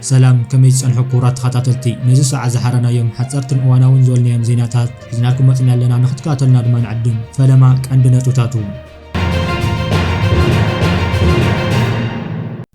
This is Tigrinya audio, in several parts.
ሰላም፣ ከመይ ትጸንሑ ክቡራት ተኸታተልቲ? ነዚ ሰዓት ዝሓረናዮም ሓጸርትን እዋናውን ዝበልናዮም ዜናታት ሒዝናልኩም መጺና ኣለና። ንኽትከታተሉና ድማ ንዕድም። ፈለማ ቀንዲ ነጥብታቱ።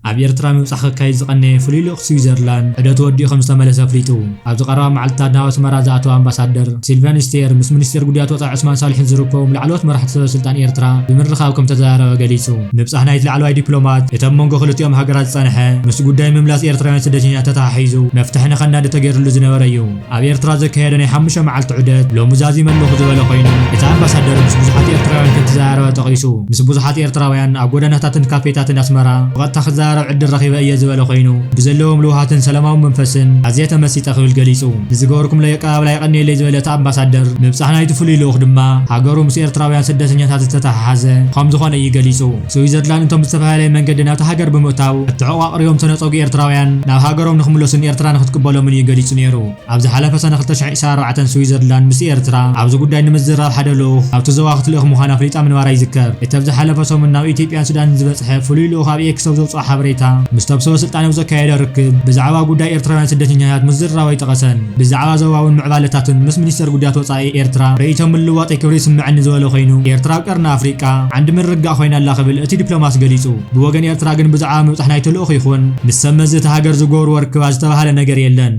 ኣብ ኤርትራ ምብጻሕ ክካየድ ዝቐነየ ፍሉይ ልኡኽ ስዊዘርላንድ ዑደቱ ወዲኡ ከም ዝተመለሰ ኣፍሊጡ። ኣብዚ ቀረባ መዓልትታት ናብ ኣስመራ ዝኣተወ ኣምባሳደር ሲልቫን ስቴር ምስ ሚኒስቴር ጉዳያት ወጻኢ ዑስማን ሳልሕን ዝርከቦም ላዕለዎት መራሕቲ ሰበ ስልጣን ኤርትራ ብምርኻብ ከም ተዘራረበ ገሊጹ። ምብጻሕ ናይቲ ላዕለዋይ ዲፕሎማት እቲ ኣብ መንጎ ክልቲኦም ሃገራት ዝጸንሐ ምስ ጉዳይ ምምላስ ኤርትራውያን ስደተኛታት ተተሓሒዙ መፍትሒ ንኸናዲ ተገይሩሉ ዝነበረ እዩ። ኣብ ኤርትራ ዘካየደ ናይ ሓሙሽተ መዓልቲ ዑደት ሎሚ ዛዚመ ኣለኹ ዝበለ ኮይኑ፣ እቲ ኣምባሳደር ምስ ብዙሓት ኤርትራውያን ከም ተዘራረበ ጠቒሱ። ምስ ብዙሓት ኤርትራውያን ኣብ ጎደናታትን ካፌታትን ኣስመራ ብቐጥታ ክዘራረብ ዕድል ረኺበ እየ ዝበለ ኮይኑ፣ ብዘለዎም ልውሃትን ሰላማዊ መንፈስን ኣዝየ ተመሲጠ ክብል ገሊጹ። ንዝገበርኩምለይ ኣቀባብላ የቐንየለይ ዝበለ እቲ ኣምባሳደር፣ ምብጻሕ ናይቲ ፍሉይ ልኡኽ ድማ ሃገሩ ምስ ኤርትራውያን ስደተኛታት ዝተተሓሓዘ ከም ዝኾነ እዩ ገሊጹ። ስዊዘርላንድ እቶም ብዝተፈላለየ መንገዲ ናብታ ሃገር ብምእታው እተዓቋቕርዮም ዝተነጸጉ ኤርትራውያን ናብ ሃገሮም ንኽምለሱን ኤርትራ ንኽትቅበሎምን እዩ ገሊጹ ነይሩ። ኣብ ዝሓለፈ ሰነ ክልተ ሽሕን ዕስራን ኣርባዕተን ስዊዘርላንድ ምስ ኤርትራ ኣብዚ ጉዳይ ንምዝራብ ሓደ ልኡኽ ኣብቲ ዞባ ክትልእኽ ምዃና ኣፍሊጣ ምንባራ ይዝከር። እቲ ኣብ ዝሓለፈ ሰሙን ናብ ኢትዮጵያን ሱዳንን ዝበጽሐ ፍሉይ ልኡኽ ኣብ ኤክስ ኣብ ዘውጽኦ ሓበሬታ፣ ምስቶም ሰበ ስልጣን ኣብ ዘካየዶ ርክብ ብዛዕባ ጉዳይ ኤርትራውያን ስደተኛታት ምዝርራቡ ኣይጠቐሰን። ብዛዕባ ዞባውን ምዕባለታትን ምስ ሚኒስተር ጉዳያት ወጻኢ ኤርትራ ርእይቶ ምልውዋጠይ ክብሪ ይስምዐኒ ዝበለ ኮይኑ፣ ኤርትራ ኣብ ቀርኒ ኣፍሪቃ ዓንዲ ምርግጋእ ኮይና ኣላ ክብል እቲ ዲፕሎማት ገሊጹ። ብወገን ኤርትራ ግን ብዛዕባ ምብጻሕ ናይቲ ልኡኽ ይኹን ምስ ሰብ መዚ እታ ሃገር ዝገብርዎ ርክባት ዝተባህለ ነገር የለን።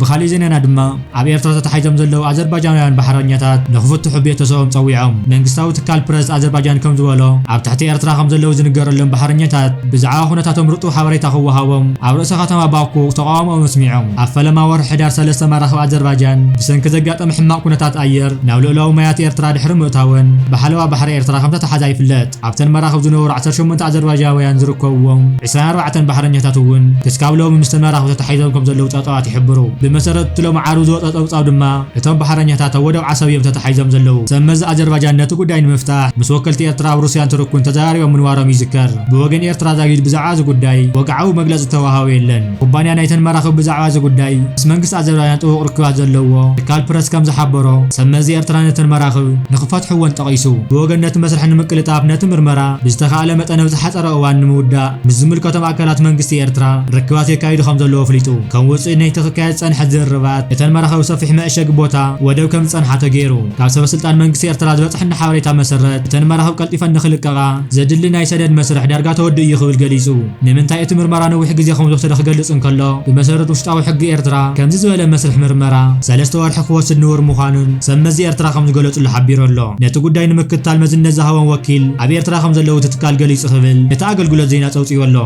ብኻሊእ ዜናና ድማ፣ ኣብ ኤርትራ ተታሒዞም ዘለዉ ኣዘርባጃናውያን ባሕረኛታት ንኽፍትሑ ቤተሰቦም ጸዊዖም። መንግስታዊ ትካል ፕረስ ኣዘርባጃን ከም ዝበሎ፣ ኣብ ትሕቲ ኤርትራ ከም ዘለዉ ዝንገረሎም ባሕረኛታት ብዛዕባ ኩነታቶም ርጡብ ሓበሬታ ክወሃቦም ኣብ ርእሰ ከተማ ባኩ ተቓውሞኦም ኣስሚዖም። ኣብ ፈለማ ወርሒ ሕዳር ሰለስተ መራኽብ ኣዘርባጃን ብሰንኪ ዘጋጠመ ሕማቕ ኩነታት ኣየር ናብ ልኡላዊ ማያት ኤርትራ ድሕሪ ምእታወን ብሓለዋ ባሕሪ ኤርትራ ከም ተታሓዛ ይፍለጥ። ኣብተን መራኽብ ዝነበሩ ዓሰርተ ሸሞንተ ኣዘርባጃውያን ዝርከብዎም ዕስራን ኣርባዕተን ባሕረኛታት እውን ክስካብ ሎሚ ምስተን መራኽብ ተታሒዞም ከም ዘለዉ ጸብጻባት ይሕብሩ። ብመሰረት እቲ ሎሚ ዓርቢ ዝወጸ ጸብጻብ ድማ፣ እቶም ባሕረኛታት ኣብ ወደብ ዓሰብ እዮም ተታሒዞም ዘለዉ። ሰብ መዚ ኣዘርባጃን ነቲ ጉዳይ ንምፍታሕ ምስ ወከልቲ ኤርትራ ኣብ ሩስያን ቱርክን ተዘራሪቦም ምንባሮም ይዝከር። ብወገን ኤርትራ ዛጊድ ብዛዕባ እዚ ጉዳይ ወግዓዊ መግለጺ ዝተዋህበ የለን። ኩባንያ ናይተን መራኽብ ብዛዕባ እዚ ጉዳይ ምስ መንግስቲ ኣዘርባጃን ጥቡቕ ርክባት ዘለዎ ትካል ፕረስ ከም ዝሓበሮ፣ ሰብ መዚ ኤርትራ ነተን መራኽብ ንኽፈትሕወን ጠቒሱ። ብወገን ነቲ መስርሕ ንምቅልጣፍ ነቲ ምርመራ ብዝተኻእለ መጠን ኣብ ዝሓጸረ እዋን ንምውዳእ ምስ ዝምልከቶም ኣካላት መንግስቲ ኤርትራ ርክባት የካይዱ ከም ዘለዎ ኣፍሊጡ። ከም ውጽኢት ናይቲ ክካየድ ዝጸንሐ ዝርርባት፣ እተን መራኽብ ሰፊሕ መዕሸጊ ቦታ ወደብ ከም ዝጸንሓ ተገይሩ። ካብ ሰበ ስልጣን መንግስቲ ኤርትራ ዝበጽሐና ሓበሬታ መሰረት፣ እተን መራኽብ ቀልጢፈን ንኽልቀቓ ዘድሊ ናይ ሰደድ መስርሕ ዳርጋ ተወዲኡ እዩ ክብል ገሊጹ። ንምንታይ እቲ ምርመራ ነዊሕ ግዜ ከም ዝወሰደ ክገልጽ እንከሎ፣ ብመሰረት ውሽጣዊ ሕጊ ኤርትራ ከምዚ ዝበለ መስርሕ ምርመራ ሰለስተ ወርሒ ክወስድ ንቡር ምዃኑን ሰብ መዚ ኤርትራ ከም ዝገለጹሉ ሓቢሩ ኣሎ። ነቲ ጉዳይ ንምክትታል መዝነት ዝሃቦም ወኪል ኣብ ኤርትራ ከም ዘለዉ እቲ ትካል ገሊጹ ክብል እቲ ኣገልግሎት ዜና ጸውጺኡ ኣሎ።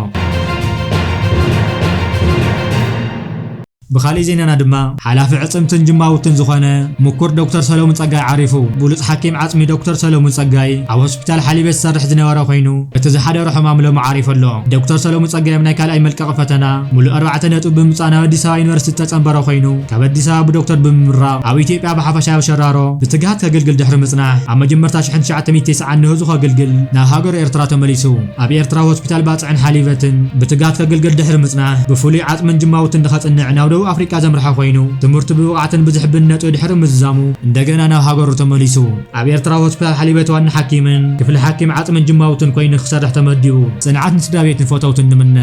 ብኻሊእ ዜናና ድማ፣ ሓላፊ ዕጽምትን ጅማውትን ዝኾነ ምኩር ዶክተር ሰሎሙን ጸጋይ ዓሪፉ። ብሉጽ ሓኪም ዓጽሚ ዶክተር ሰሎሙን ጸጋይ ኣብ ሆስፒታል ሓሊበት ዝሰርሕ ዝነበረ ኮይኑ፣ እቲ ዝሓደሮ ሕማም ሎሚ ዓሪፉ ኣሎ። ዶክተር ሰሎሙን ጸጋይ ኣብ ናይ ካልኣይ መልቀቒ ፈተና ምሉእ ኣርባዕተ ነጥቢ ብምምጻእ ናብ ኣዲስ ኣበባ ዩኒቨርሲቲ ዝተጸንበረ ኮይኑ፣ ካብ ኣዲስ ኣበባ ብዶክተር ብምምራቕ ኣብ ኢትዮጵያ ብሓፈሻ ኣብ ሸራሮ ብትግሃት ከገልግል ድሕሪ ምጽናሕ፣ ኣብ መጀመርታ ሽሕን ትሽዓተ ሚእቲ ተስዓን ንህዝቡ ከገልግል ናብ ሃገሩ ኤርትራ ተመሊሱ። ኣብ ኤርትራ ሆስፒታል ባጽዕን ሓሊበትን ብትግሃት ከገልግል ድሕሪ ምጽናሕ፣ ብፍሉይ ዓጽምን ጅማውትን ንኸጽንዕ ናብ ደቡብ ኣፍሪቃ ዘምርሐ ኮይኑ፣ ትምህርቱ ብብቕዓትን ብዝሕብን ነጥቢ ድሕሪ ምዝዛሙ፣ እንደገና ናብ ሃገሩ ተመሊሱ። ኣብ ኤርትራ ሆስፒታል ሓሊበት ዋና ሓኪምን ክፍሊ ሓኪም ዓጽምን ጅማውትን ኮይኑ ክሰርሕ ተመዲቡ። ጽንዓት ንስድራ ቤትን ፈተውትን ንምነ።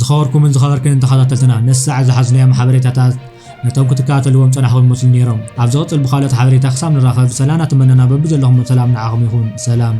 ዝኸበርኩምን ዝኸበርክንን ተኸታተልትና፣ ነሳዕ ዝሓዝናዮም ሓበሬታታት ነቶም ክትከታተልዎም ጸናሕኩም ይመስሉ ነይሮም። ኣብ ዝቕጽል ብኻልኦት ሓበሬታ ክሳብ ንራኸብ፣ ሰላም እናተመነና በብዘለኹም ሰላም ንዓኹም ይኹን። ሰላም።